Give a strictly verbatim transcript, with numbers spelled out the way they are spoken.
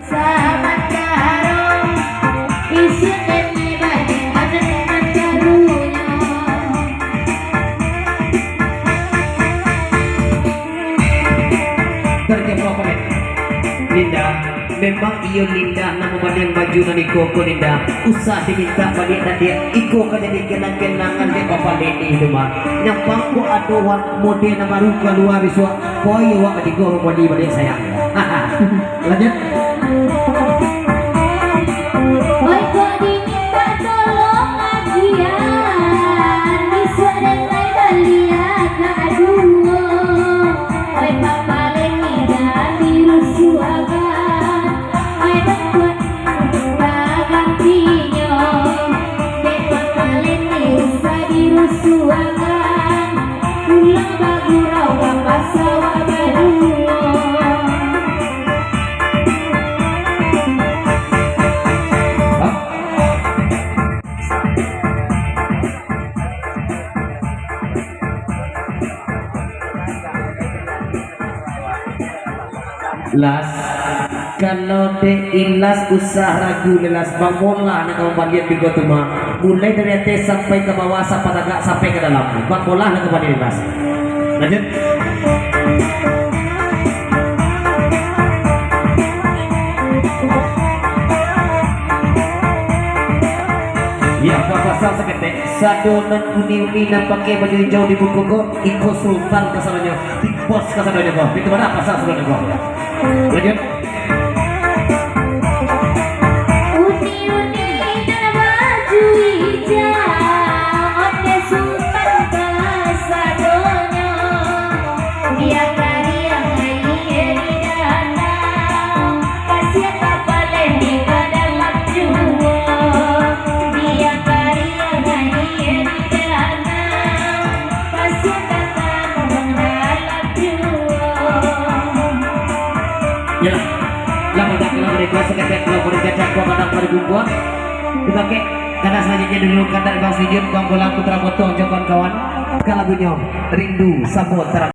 Samantaro isuak den baliak, aden mancarunyo. Terjebak, Linda. Memang iyo Linda, namo baliak baju nan iko ko, Linda. Usah dimintak baliak, Dadiak. Iko ka jadi kenang-kenangan dek Bapak Leni tu mah. Nyampang ko ado wan model nan baru kalua isuak. Poi awak batigo mambali baliak, sayang. Lanjut. Oi, kok dimintak tolong agian, isuak den lai baliak ka duo. Oi, Bapak Leni jan dirusuahkan. Oi, Bapak Bagantinyo, dek Bapak Leni usah dirusuahkan, pulang bagurau ka pasawa baduo. Las, kalau dek Ilas usah ragu, Las, Bang Bola nan ka mambaliak bigo tu mah. Mulai dari ateh sampai ka bawah, sapatagak sampai ka dalam. Bang Bola nan ka mambaliak, Las. Lanjut. Ya, ka pasang saketek. Sado nan uni-uni nan pakai baju hijau di muko ko, iko Sultan kasadonyo, Big Boss kasadonyo ko. Pintu mana pasang sadonyo ko. Lanjut. Uni-uni nan baju hijau, onde Sultan kasadonyo. Bia kariang aia di danau, kasian ka paleh di padalam juo. Bia kariang aia di danau, kasian ka tamuang dalam juo. Yalah, lah banyak lah mereka, seketek lah mereka, cakap anak pada bumbuan. Dipakai, karena selanjutnya dulu kata Bang Sijun, Bang Bola Putra Potong, jo kawan-kawan. Kan lagunyo Rindu Sabo Tarang.